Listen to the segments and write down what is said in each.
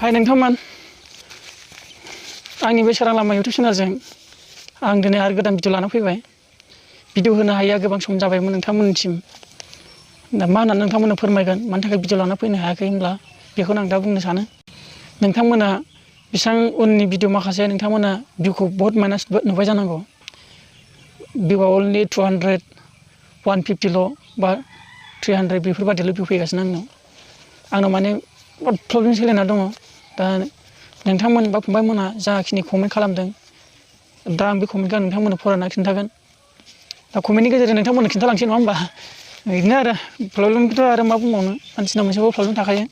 हाय नोंथांमोन आंनि बे सोरां लामा YouTube चेनेलजों आं दिनै आरो गोदान भिडिअ लाना फैबाय। भिडिअ होनो हायैया गोबां सम जाबायमोन नोंथांमोननिसिम। दा मा होननानै नोंथांमोननो फोरमायगोन मानि थाखाय भिडिअ लाना फैनो हायाखै होनब्ला बेखौनो आं दा बुंनो सानो। नोंथांमोना बेसां उननि भिडिअ माखासे नोंथांमोना भिउखौ बहुत माइनास नुबाय जानांगौ। भिउआ अनलि 200 150 ल' बा 300 बेफोरबायदिल' भिउ फैगासिनो आंनाव माने बहुत प्रब्लेम सोलिना दङ। दा नोंथांमोन बा फंबायमोना जाखिनि कमेन्ट खालामदों दा आं बे कमेन्टखौ नोंथांमोननो फरायना खिन्थागोन। दा कमेन्टनि गेजेरजों नोंथांमोननो खिन्थालांसै नङा होमबा। बिदिनो आरो प्रब्लेमखौथ' आरो मा बुंबावनो, मानसिना मोनसेबाबो प्रब्लेम थाखायो।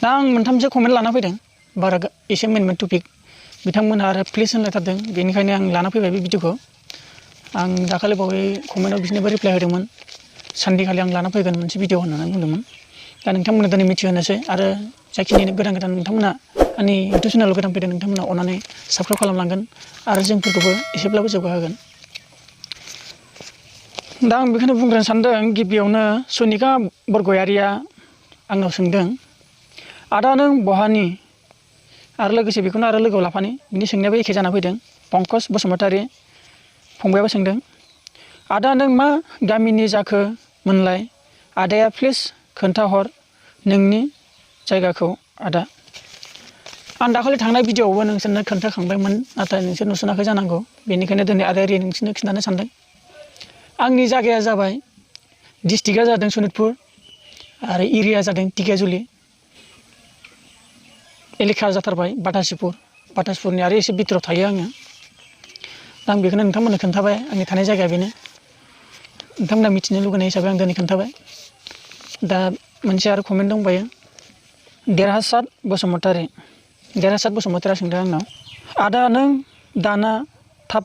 दा आं मोनथामसो कमेन्ट लाना फैदों, बारा एसे मेन टपिक बिथांमोनहा आरो प्लिज होनलायथारदों, बेनिखायनो आं लाना फैबाय बे भिडिअखौ। आं दाखालि बावै कमेन्टआव बिसोरनोबो रिप्लाय होदोंमोन, सानदे खालि आं लाना फैगोन मोनसे भिडिअ होननानै बुंदोंमोन। दा नोंथांमोननो दिनै मिथिहोनोसै आरो जाखिनि गोदान नोंथांमोना आंनि इउटुब चेनेलाव गोदान फैदों नोंथांमोना अननानै साबस्क्राइब खालामलांगोन आरो जोंफोरखौबो एसेब्लाबो जौगाहोगोन। दा आं बेखौनो बुंग्रोनो सानदों। गिबियावनो सनिका बरगयारिया आंनाव सोंदों, आदा नों बहानि? आरो लोगोसे बेखौनो आरो लोगोआव लाफानि, बिनि सोंनायाबो एखे जाना फैदों। पंकज बसुमतारी फंबायाबो सोंदों, आदा नों मा गामिनि जाखो मोनलाय? आदाया प्लिज खोन्थाहर नोंनि जायगाखौ आदा। आं दाखालि थांनाय भिडिअआवबो नोंसोरनो खोन्थाखांबायमोन, नाथाय नोंसोर नुसनाखै जानांगौ। बेनिखायनो दिनै आरो नोंसोरनो खिन्थानो सानदों। आंनि जायगाया जाबाय, डिस्ट्रिक्टआ जादों सनितपुर आरो एरिया जादों टिकेजुलि, एलेखा जाथारबाय बाटासपुरनि आरो एसे बिथोराव थायो आङो। दा आं बेखौनो नोंथांमोननो खोन्थाबाय, आंनि थानाय जायगाया बेनो। नोंथांमोना मिथिनो लुगैनाय हिसाबै आं दिनै खोन्थाबाय। दा मोनसे आरो कमेन्ट दंबायो, देरहासात बसुमतारीया सोंदों आंनाव, आदा नों दाना थाब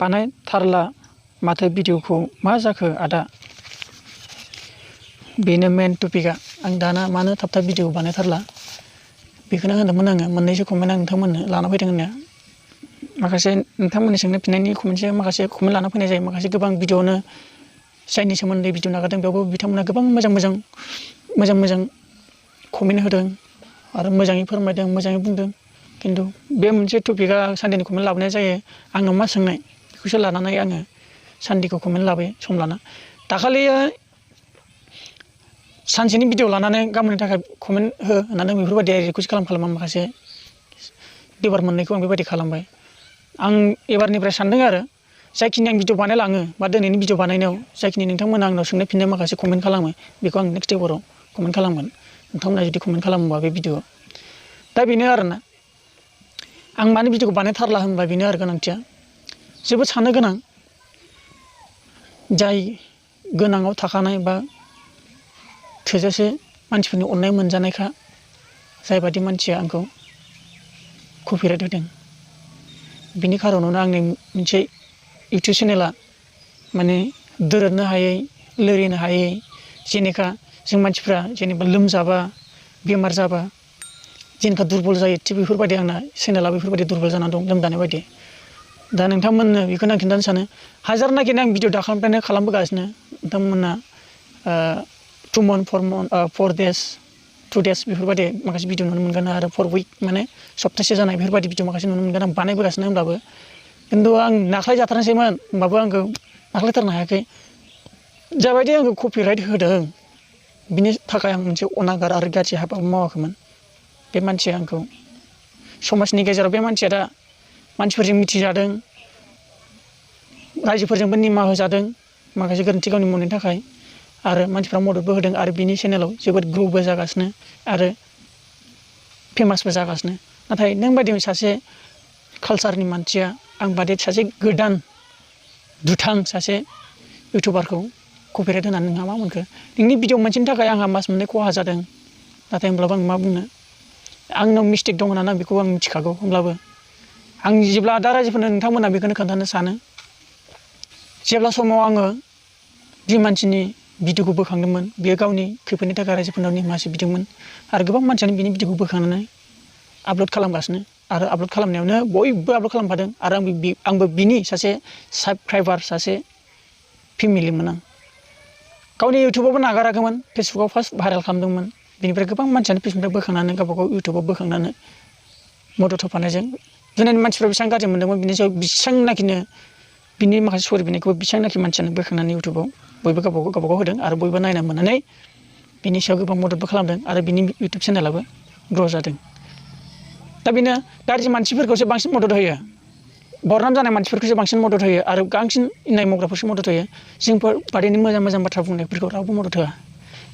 बानायथारला माथो भिडिअखौ, मा जाखो आदा? बेनो मेन टपिकआ। आं दाना मानो थाब भिडिअ बानायथारला बेखौनो होनदोंमोन आङो। मोननैसो कमेन्ट आं नोंथांमोननो लाना फैदों होननाया। माखासे नोंथांमोननि सोंनो फिननायनि माखासे कमेन्ट लाना फैनाय जायो। माखासे गोबां भिडिअआवनो जायनि सोमोन्दै भिडिअ नागारदों बेयावबो बिथांमोना गोबां मोजां कमेन्ट होदों आरो मोजाङै फोरमायदों, मोजाङै बुंदों। खिन्थु बे मोनसे टपिकआ सानडेनि कमेन्ट लाबोनाय जायो। आंनाव मा सोंनाय बेखौसो लानानै आङो सानडेखौ कमेन्ट लाबोयो सम लाना। दाखालि सानसेनि भिडिअ लानानै गाबोननि थाखाय कमेन्ट हो होननानै बेफोरबायदि रिकुवेस्ट खालाम माखासे देबार मोननैखौ आं बेबायदि खालामबाय। आं एबारनिफ्राय सानदों आरो जायखिनि आं भिडिअ बानायलाङो बा दिनैनि भिडिअ बानायनायाव जाखिनि नोंथांमोना आंनाव सोंनो फिननाय माखासे कमेन्ट खालामो, बेखौ आं नेक्स्ट एबाराव कमेन्ट खालामगोन। नोंथांमोना जुदि कमेन्ट खालामोबा बे भिडिअ। दा बेनो आरोना, आं मानो भिडिअखौ बानायथारला होनबा बेनो आरो गोनांथिया। जोबोद साननो गोनां, जाय गोनाङाव थाखानाय बा थोजासे मानसिफोरनि अननाय मोनजानायखा, जायबादि मानसिया आंखौ कपिराइट होदों, बिनि खारनावनो आंनि मोनसे इउटुब चेनेला माने दोरोदनो हायै, लोरिनो हायै, जेनेखा जों मानसिफ्रा जेनेबा लोमजाबा बेमार जाबा जेनेखा दुरबल जायो, थिग बेफोरबायदि आंना चेनेला बेफोरबायदि दुरबल जाना दं, लोमजानाय बायदि। दा नोंथांमोननो बेखौनो आं खिन्थानो सानो, हाजारनाखि आं भिडिअ दाखालिनिफ्रायनो खालामबोगासिनो। नोंथांमोना 2 months 4 days 2 days बेफोरबायदि माखासे भिडिअ नुनो मोनगोन आरो 4 week माने सप्तासे जानाय बेफोरबायदि भिडिअ माखासे नुनो मोनगोन। आं बानायबोगासिनो होनब्लाबो, खिन्थु आं नाख्लाय जाथारनोसैमोन, होमबाबो आंखौ नाख्लायथारनो हायाखै। जाबायदि आंखौ कपिराइट होदों बिनि थाखाय आं मोनसे अनागार आरो गाज्रि हाबा मावाखैमोन। बे मानसिया आंखौ समाजनि गेजेराव, बे मानसिया दा मानसिफोरजों मिथिजादों, रायजोफोरजोंबो निमाहा होजादों माखासे गोरोन्थि गावनि मावनायनि थाखाय, आरो मानसिफ्रा मददबो होदों आरो बिनि चेनेलाव जोबोद ग्र'बो जागासिनो आरो फेमासबो जागासिनो। नाथाय नों बायदि सासे कालचारनि मानसिया, आं बादि सासे गोदान दुथां सासे इउटुबारखौ कपिराइट होनानै नोंहा मा मोनखो? नोंनि भिडिअ मोनसेनि थाखाय आंहा मास मोननै खहा जादों, नाथाय होमब्लाबो आं मा बुंनो, आंनाव मिस्टेक दं होननानै आं बेखौ आं मिथिखागौ। होमब्लाबो आं जेब्ला दा रायजोफोरनो नोंथांमोना बेखौनो खोन्थानो सानो, जेब्ला समाव आङो बे मानसिनि भिडिअखौ बोखांदोंमोन, बेयो गावनि खैफोदनि थाखाय रायजोफोरनाव निमाहासो बिदोंमोन आरो गोबां मानसियानो बिनि भिडिअखौ बोखांनानै आपल'ड खालामगासिनो आरो आपल'ड खालामनायावनो बयबो आपल'ड खालामफादों आरो आंबो बिनि सासे साबस्क्राइबार, सासे फेमिलिमोन। आं गावनि इउटुबावबो नागाराखैमोन, फेसबुकाव फार्स्ट भाइरेल खालामदोंमोन। बिनिफ्राय गोबां मानसियानो फेसबुकनिफ्राय बोखांनानै गावबा गाव इउटुबाव बोखांनानै मदद होफानायजों दिनैनि मानसिफ्रा बेसेबां गाज्रि मोनदोंमोन बिनि सायाव बेसेबांनाखिनो बिनि माखासे स्ट'रि बिनायखौबो बेसेबांनाखि मानसियानो बोखांनानै इउटुबाव बयबो गावबा गाव होदों आरो बयबो नायना मोननानै बिनि सायाव गोबां मददबो खालामदों आरो बिनि इउटुब चेनेलाबो ग्र' जादों। दा बेनो गाज्रि मानसिफोरखौसो बांसिन मदद होयो, बदनाम जानाय मानसिफोरखौसो बांसिन मदद होयो आरो बांसिन इनाय मावग्राफोरसो मदद होयो। जोंफोर बादैनि मोजां बाथ्रा बुंनायफोरखौ रावबो मदद होआ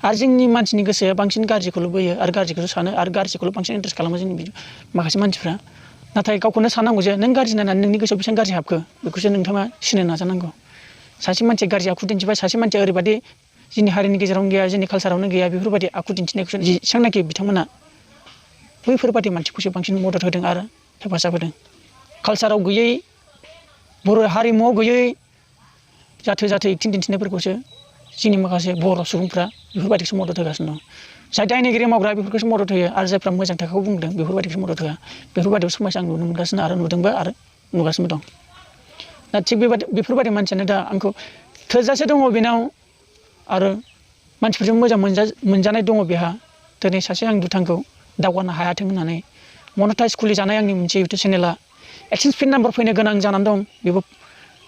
आरो जोंनि मानसिनि गोसोआ बांसिन गाज्रिखौल' बोयो आरो गाज्रिखौसो सानो आरो गाज्रिखौल' बांसिन इन्टारेस्ट खालामो जोंनि माखासे मानसिफ्रा। नाथाय गावखौनो साननांगौ जे नों गाज्रि नायनानै नोंनि गोसोआव बेसेबां गाज्रि हाबखो बेखौसो नोंथाङा सिनायनो नाजानांगौ। सासे मानसिया गाज्रि आखु दिन्थिबाय, सासे मानसिया ओरैबायदि जोंनि हारिनि गेजेरावनो गैया, जोंनि कालसारावनो गैया, बेफोरबायदि आखु दिन्थिनायखौसो जेसेबांनाखि बिथांमोना बैफोरबायदि मानसिखौसो बांसिन मदद होदों आरो हेफाजाब होदों। कालसाराव गैयै, बर' हारिमुआव गैयै जाथो एक्टिं दिन्थिनायफोरखौसो जोंनि माखासे बर' सुबुंफ्रा बेफोरबायदिखौसो मदद होगासिनो दं। जाय दायनिगिरि मावग्रा बेफोरखौसो मदद होयो आरो जायफ्रा मोजां थाखोखौ बुंदों बेफोरबायदिखौसो मदद होआ। बेफोरबायदियाव समायसा आं नुनो मोनगासिनो आरो नुदोंबो आरो नुगासिनो दं। दा थिग बेफोरबायदि मानसियानो दा आंखौ थोजासे दङ बेनाव आरो मानसिफोरजों मोजां मोनजानाय दङ बेहा। दिनै सासे आं दुथांखौ दावगानो हायाथों होननानै मनेटाइज खुलिजानाय आंनि मोनसे इउटुब चेनेला एक्सेन्स पिन नाम्बार फैनो गोनां जानानै दं। बेबो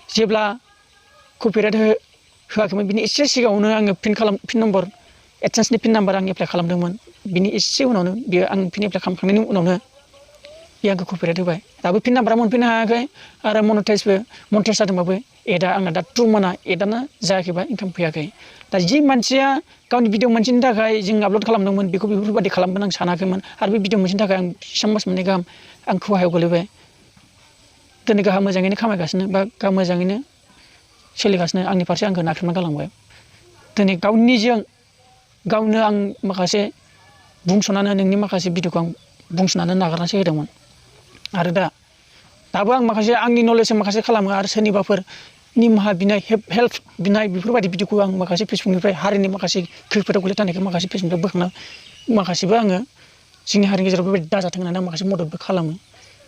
जेब्ला कपिराइट होआखैमोन बिनि एसे सिगाङावनो आङो पिन नम्बर एडसेन्सनि पिन नाम्बार आं एप्लाइ खालामदोंमोन। बिनि एसे उनावनो बेयो आं पिन एप्लाइ खालामखांनायनि उनावनो बे आंखौ कपिराइट होबाय। दाबो पिन नाम्बारा मोनफैनो हायाखै आरो मनेटाइज जादोंबाबो एडआ आंना दा 2 मान्थआ एडआनो जायाखैबा इनकाम फैयाखै। दा जि मानसिया गावनि भिडिअ मोनसेनि थाखाय जों आपल'ड खालामदोंमोन बेखौ बेफोरबायदि खालामगोन आं सानाखैमोन आरो बे भिडिअ मोनसेनि थाखाय आं बेसेबां मास मोननै गाहाम आं खहायाव गोलैबाय। दिनै गावहा मोजाङैनो खामायगासिनो बा गाव मोजाङैनो सोलिगासिनो, आंनि फारसे आंखौ नाख्रेबना गालांबाय। दिनै गावनो आं माखासे बुंस'नानै नोंनि माखासे भिडिअखौ आं बुंस'नानै नागारनासो होदोंमोन आरो दाबो आं माखासे आंनि नलेजजों माखासे खालामो आरो सोरनिबाफोर निमाहा बिनाय हेल्प बिनाय बेफोरबायदि भिडिअखौ आं माखासे फेसबुकनिफ्राय हारिनि माखासे खैफोदाव गोलैनायखौ माखासे फेसबुकनिफ्राय बोखांना माखासेबो आङो जोंनि हारिनि गेजेराव बेबायदि दाजाथों होननानै आं माखासे मददबो खालामो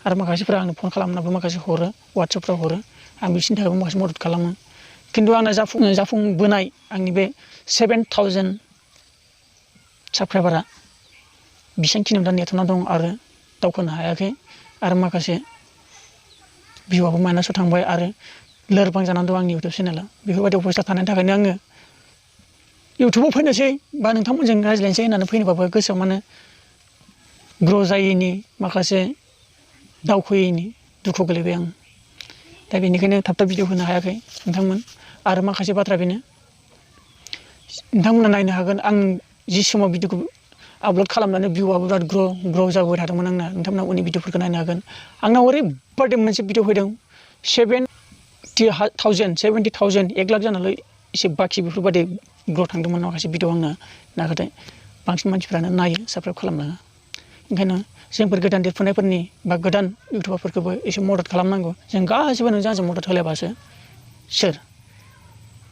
आरो माखासेफोरा आंनो फन खालामनाबो माखासे हरो, वाट्सएपफ्राव हरो, आं बिसोरनि थाखायबो माखासे मदद खालामो। खिन्थु आंना जाफुंबोनाय आंनि बे 7,000 साबस्क्राइबारा बेसेबांखिनियाव दा नेथ'ना दं आरो दावखोनो हायाखै आरो माखासे भिउआबो माइनासाव थांबाय आरो लोरबां जानानै दं आंनि इउटुब चेनेला। बेफोरबायदि अबस्था थानायनि थाखायनो आङो इउटुबाव फैनोसै बा नोंथांमोनजों रायज्लायनोसै होननानै फैनोबाबो गोसोआव माने ग्र' जायैनि माखासे दावखोयैनि दुखु गोलैबाय आं। दा बेनिखायनो थाब भिडिअ होनो हायाखै नोंथांमोन। आरो माखासे बाथ्रा बेनो नोंथांमोना नायनो हागोन आं जि समाव भिडिअखौ आपल'ड खालामनानै भिउआबो बिराद ग्र' जाबोबाय थादोंमोन आंना। नोंथांमोना उननि भिडिअफोरखौ नायनो हागोन। आंनाव ओरैबायदि मोनसे भिडिअ फैदों 70,000 1 लाख जानानै एसे बाखि बेफोरबायदि ग्र' थांदोंमोन माखासे भिडिअ आंना। नाथाय बांसिन मानसिफ्रानो नायो, साबस्क्राइब खालामलाङा। ओंखायनो जोंफोर गोदान देरफुनायफोरनि बा गोदान इउटुबारफोरखौबो एसे मदद खालामनांगौ। जों गासिबो नोंजों आंजों मदद होलायबासो सोर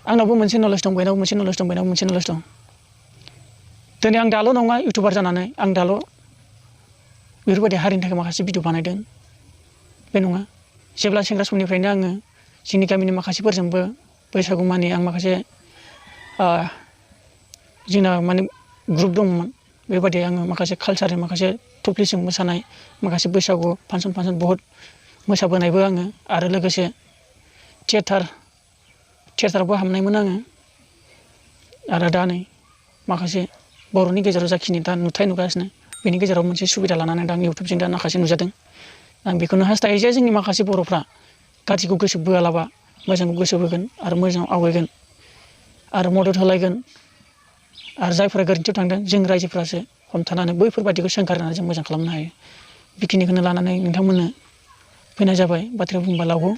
आंनावबो मोनसे नलेज दं, बयनावबो मोनसे नलेज दं, बयनावबो मोनसे नलेज दं। दिनै आं दाल' नङा इउटुबार जानानै आं दाल' बेफोरबायदि हारिनि थाखाय माखासे भिडिअ बानायदों बे नङा। जेब्ला सेंग्रा समनिफ्रायनो आङो जोंनि गामिनि माखासेफोरजोंबो बैसागु मानि आं माखासे जोंना माने ग्रुप दंमोन। बेबायदि आङो माखासे कालसारनि माखासे थफ्लिजों मोसानाय, माखासे बैसागु फांसन बहुद मोसाबोनायबो आङो आरो लोगोसे थियेटारावबो हाबनायमोन आङो आरो दा नै माखासे बर'नि गेजेराव जाखिनि दा नुथाय नुगासिनो बेनि गेजेराव मोनसे सुबिदा लानानै दा आं इउटुबजों दा माखासे नुजादों। आं बेखौनो हास्थायो जे जोंनि माखासे बर'फ्रा गाज्रिखौ गोसो बोआलाबा मोजांखौ गोसो बोगोन आरो मोजाङाव आवगायगोन आरो मदद होलायगोन आरो जायफोरा गोरोन्थियाव थांदों जों रायजोफ्रासो हमथानानै बैफोरबादिखौ सोंखारिनानै जों मोजां खालामनो हायो। बेखिनिखौनो लानानै नोंथांमोननो फैनाय जाबाय। बाथ्राया बुंबा लावगौ,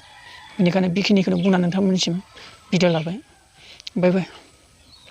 बेनिखायनो बेखिनिखौनो बुंनानै नोंथांमोननिसिम बिदाय लाबाय। बाय बाय।